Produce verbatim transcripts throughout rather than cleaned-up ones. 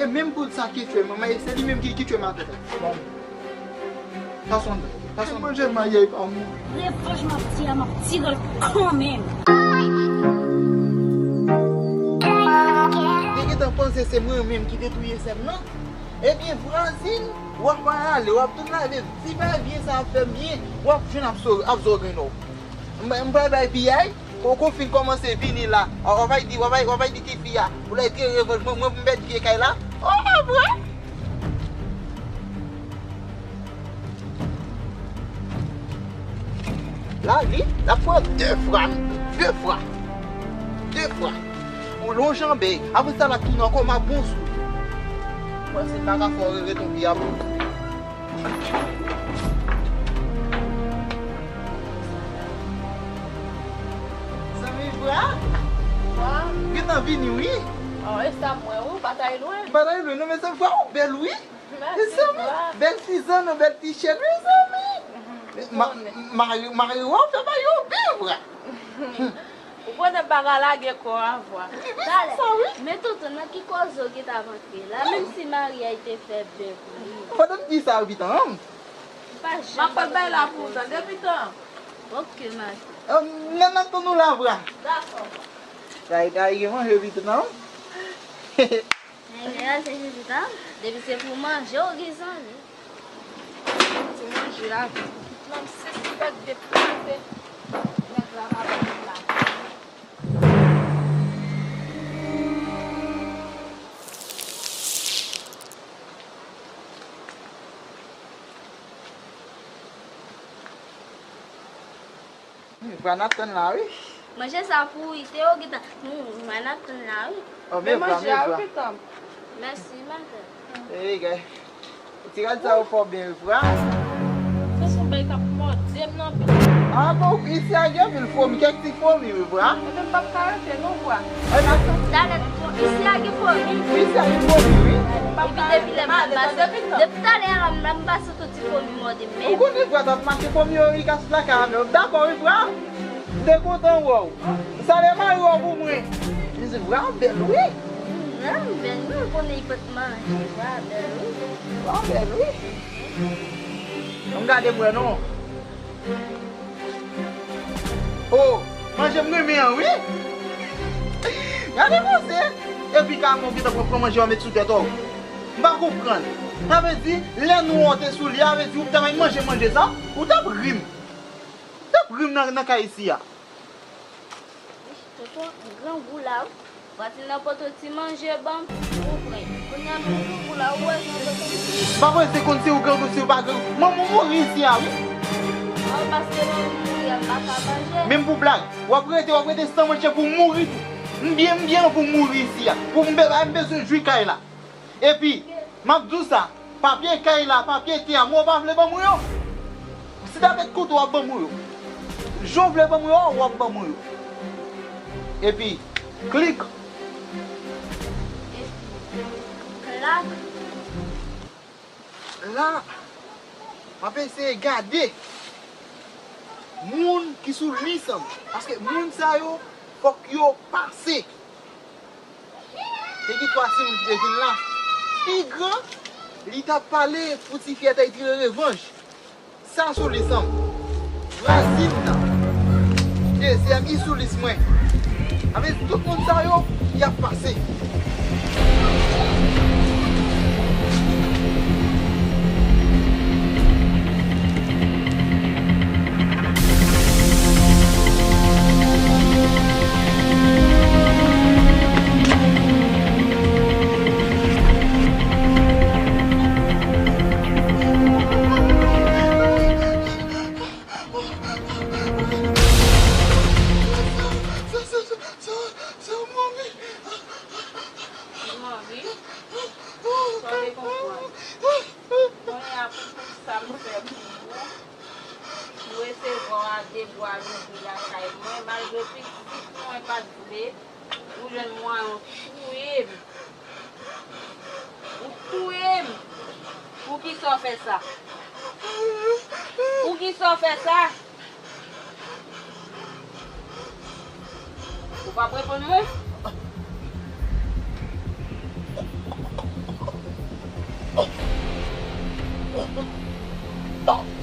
Menm poud sa ki tchwe m, manman, e se li menm ki, ki tchwe m atè. Bon. Sa sonn, sa sonn. Manje maryay pa mwen. Revanj m ap tire, m ap tire l kanmenm. Te gentan panse se mwen menm ki te touye sè m nan. Ebyen, vwazin, w ap ale, w ap tounen ale, si pa byen sa ap fè m byen, w ap jwenn ap so-, ap zògèn w. M, m pral bay piyay, koko fin kòmanse vini la. W ap al di, w ap al, w ap al di tifi a pou l al tire revanj mwen, mwen pou m pèdi vye kay la. Oh, vre? La, li, l ap pran de fwa, de fwa, de fwa. On lon janbe, apre sa, l ap tounen ankò, m ap bon sou. Mwen, si m pa ka fè w rete yon pi a bon. Zanmi vre a? Wa? Gentan vini, wi. Oh, e sa m wè, wi, w pa t al lwen. M pa t al lwen, non, men zanmi vre a, ou bèl, wi. Mèsi, vre. Bèl ti zanno, bèl ti chèn, mezanmi. Ma-, mari, mari w ap fè bagay yo byen, vre. Ou konnen pa ka lage kò a vwa. Talè, men tonton, nan ki koze w gentan ap antre la, menm si maryaj te fè byen pou li? Pandan m di sa, Pitan, m pa janm. M ap fè bay la pou ou, tande, Pitan. Ok, ma chè. Nan, nan tann ou la, vre. Dakò. Gade, gade, gen manje, Pitan, non? Mèsi, Pitan. Depi se pou manje, w gen zanmi. Pou manje a, tout nonm sispèk depi kote nèg la pa bon la. Vwa n ap tann la, wi. Manje sa pou ite yo gentan. Hmm, vwa n ap tann la, wi. Oh, men manje a, wi, Pitan. Mèsi, madanm. Ey, gay. Ti rad sa yo fò byen, wi, vwa. Sa se yon bagay k ap mòde m nan, Pitan. Ah, bon, isi a gen anpil fomi, kèk ti fomi, wi, vwa. Mwen menm m p ap ka rete, non, vwa. Talè, isi a gen fomi. Isi a gen fomi, wi. Epi depi lè m ap pase, depi talè a, m ap pase ti fomi mòde m menm. Ou konnen vwa t ap mache fomi yo, li ka sou lakay a menm. Dakò, wi, vwa. M te kontan wè w. Salye mari w pou mwen. Li di, vwa bèl, wi. Vwa bèl, wi. Ou konnen li pot manje. Vwa bèl, wi. Vwa bèl, wi. Ann gade m wè, non. Oh, manje m renmen an, wi. Gade konsa. Epi ka mwen gentan pran, pran manje w met sou tèt ou. M pa konprann. Sa vle di, lè nou an te sou li a, vle di ou t ap manje manje sa, ou t ap ri m. Ou t ap ri m nan, nan kay isi a. Tonton, grangou la, wi. Vwazin nan pote ti manje ban m, ou vre. Kounye a menm grangou la, ou wè jan tonton. M pa vle te konn si ou grangou, si ou pa grangou. Manman w mouri isi a, wi. Oh, paske manman m mouri a, m pa ka manje. Menm pou blag, w ap rete, w ap rete san manje pou w mouri tou. M byen, m byen pou m mouri isi a. Pou m be-, m bezwen jwi kay la. Epi, m ap di w sa, papye kay la, papye tè a, mwen w pa vle ban mwen yo? Si ta met kote w ap ban mwen yo. Jan w vle ban mwen yo, w ap ban mwen yo. Epi, klik. Klak. La, m ap eseye gade moun ki sou lis an. Paske moun sa yo, fòk yo pase. Te gen twa timoun ki te vin la. Pi gran, li t ap pale pou tifi a t al tire revanj. Sa sou lis an. Vwazin nan. Dezyèm, li sou lis mwen. Sa vle di tout moun sa yo, y ap pase. Mòvi. Sa w te konprann. Kounye a pou tout sa m fè pou ou, m resevwa w a de bra louvri lakay mwen, malgre pitit mwen pa t vle, ou jwenn mwayen w touye m. Ou touye m. Poukisa w fè sa? Poukisa w fè sa? Ou p ap reponn mwen?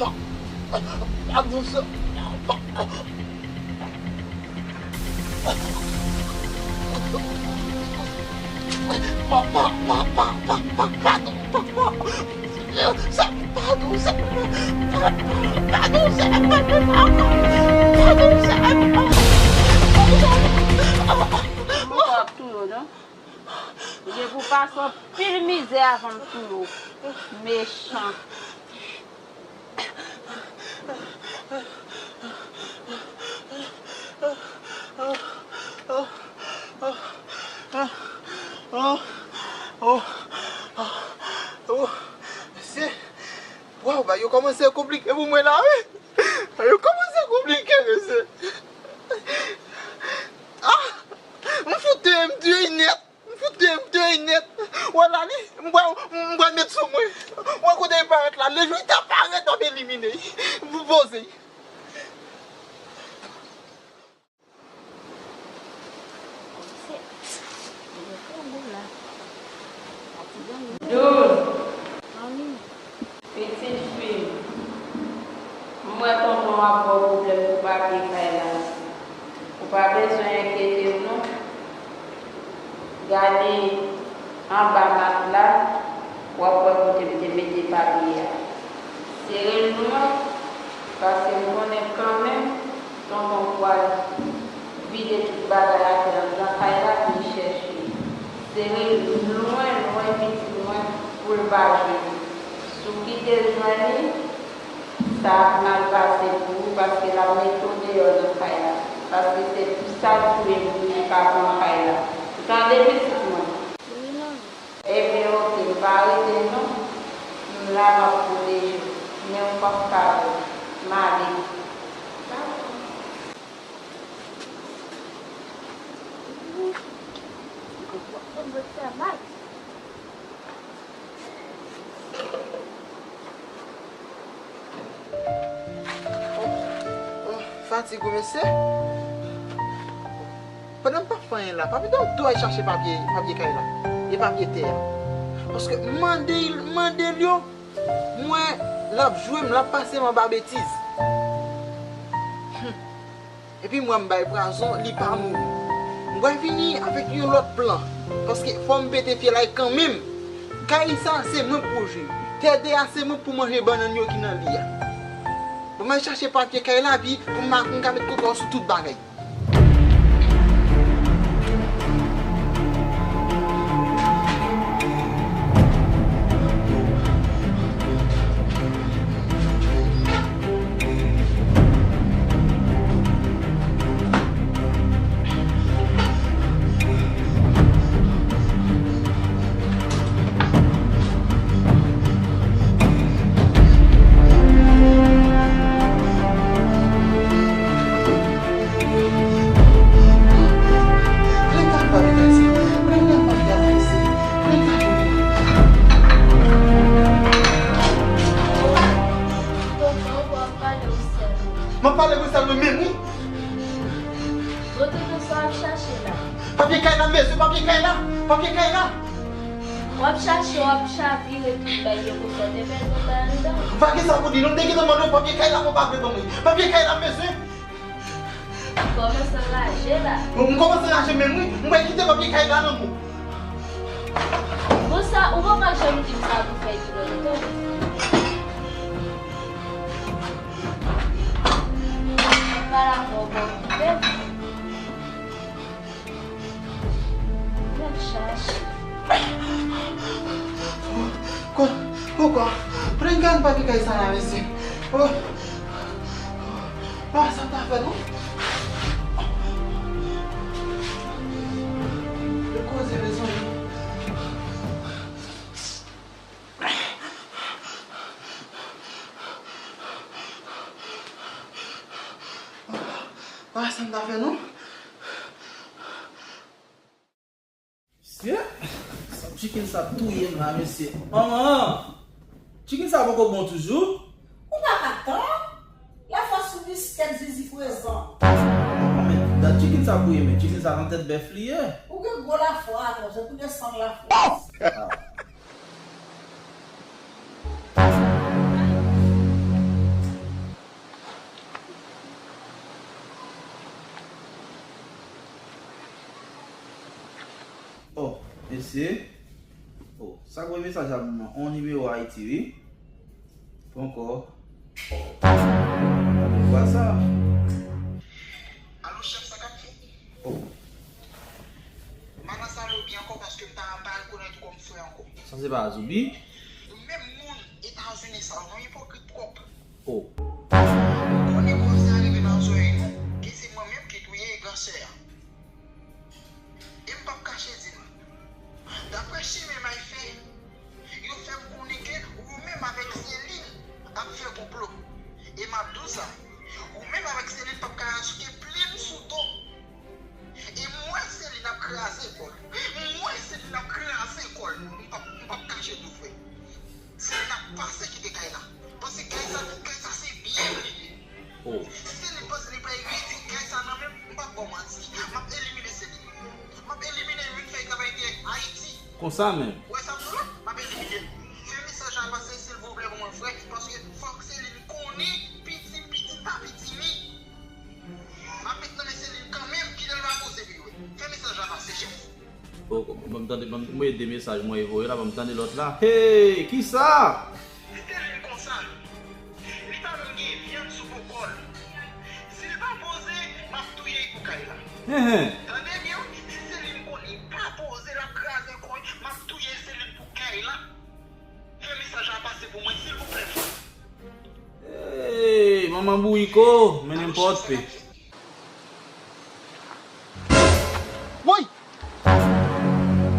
Padon, sè. Padon, papa. Sè, padon, sè. Padon, sè. Padon, sè. Ou pa ap touye w, non? Ou gen pou pase anpil mizè avan m touye w. Mechan. Mesye, waw, bagay yo kòmanse konplike pou mwen la, wi. Bagay yo kòmanse konplike, mesye. Ah! M fout touye, m touye nèt. M fout touye, m touye nèt. Wè la li, m pral, m pral met sou mwen. Wè kote l parèt la. Lejou li ta parèt, w ap elimine l. Pou poze l. Douz. Pitit fi m, m wè tonton ap ba w pwoblèm pou papye kay la. Ou pa bezwen enkyete w non. Gade anba matla, w ap wè kote m te mete papye a. Sere l lwen, paske m konnen kanmenm tonton pral vide tout bagay atè anndan kay la pou l chèche. Sere l lwen, lwen pitit mwen pou l pa jwenn li. Si w kite l jwenn li, sa ap mal pase pou ou, paske l ap mete w deyò nan kay la. Paske se pou sa l touye m pou li ka pran kay la. Ou tande, pitit mwen? Wi, manmi. Ebyen, oke, m pa rete non. M la, m ap pwoteje w. Men ou p ap ka wè. M ale. Dakò. Oh, oh, fatig wi, mesye. Pandan m p ap fè anyen la, pa pito m tou al chache papye, papye kay la e papye tè a. Paske m mande, m mande l yo, m wè l ap jwe m, l ap pase m anba betiz. Hmm. Epi m wè m bay pwazon, li pa mouri. M pral vini avèk yon lòt plan. Paske fò m pete fyèl la kanmenm. Kay sa, se mwen k pou jwe. Tè de a, se mwen k pou manje bannann yo ki nan li a. Bon, m al chache papye kay la, epi pou m, m ka met kontwòl sou tout bagay. Tonton, w ap pale ou sèl. M ap pale mwen sèl mwen menm, wi. Bon, tonton, sa w ap chache la? Papye kay la, mesye, papye kay la, papye kay la. W ap chache, w ap chavire tout bagay yo konsa, w te pèdi yon bagay anndan. M pa gen sa pou di, non, m te gentan mande w papye kay la, men w pa vle ban mwen. Papye kay la, mesye. Kòmanse anraje la. M kòmanse anraje menm wi. M pral kite papye kay la nan men w. Bon sa, ou poko janm di m sa pou fè tou lontan. Mwen pa la fè w pa okipe m. Mwen chache. Kwa, kwa, pran gad papye kay sa la, mesye. Oh. Ah, sa ta fè non? Bèl koze, mezanmi. Ah, sa m ta fè non? Mesye, sa chicken sa touye m la, mesye. Manman! Chicken sa poko bon toujou? Ou pa ka tann? Lafwa sou biskèt Zizi prezan. Manman, men dat chicken sa pou ye, men chicken sa nan tèt bèf li ye. Ou gen gwo lafwa atò, se pou desann lafwa. Ah. Se. Oh, sa voye mesaj la pou mwen. On nimewo Ayiti, wi. Poko. Ou pa sa. Alo, chèf, sa k ap fèt? Oh. M pa nan Salopri ankò paske m pa, pa rekonèt ou kòm frè ankò. Sa se pa Azoubi? Menm moun Etazini sa, yon ipokrit twòp. Oh. Ou konnen pwosè a rive nan zòrèy nou, ke se mwen menm ki touye gran sè a. E m p ap kache di nou. Daprè chimen m al fè, yo fè m konnen ke ou menm avèk Selin ap fè konplo. E m ap di w sa, ou menm avèk Selin p ap ka achike plim sou do m. E m wè Selin ap kraze kò l. M wè Selin ap kraze kò l. M p ap, m p ap kache di w, frè. Selin ap pase kite kay la. Paske kay sa, kay sa se byen li ye. Oh. Si Selin panse li pral retire kay sa nan men m, m p ap ba w manti. M ap elimine Selin. M ap elimine l vin fè travay entèyè Ayiti. Konsa menm. Ou wè sa m di w la? M ap elimine l. Fè mesaj la pase, silvouplè, pou mwen, frè, paske fòk Selin konnen piti, piti pa piti mi. M ap met nan men Selin kanmenm, kilè l va poze pou yo. Fè mesaj la pase, chèf. Oh, ban m tande, ban m, mwen de mesaj mwen voye la, ban m tande lòt la. Hey, kisa? Si Selin konsa, li pa menm gen vyann sou po kò l. Si l pa poze, m ap touye l pou kay la. Hen, hen. Tande byen, wi, si Selin konn li pa poze, l ap kraze kò l, m ap touye Selin pou kay la. Fè mesaj la pase pou mwen, silvouplè, frè. Hey, manman bouriko, men nenpòt pe. Woy!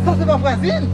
Sa se pa Frazin?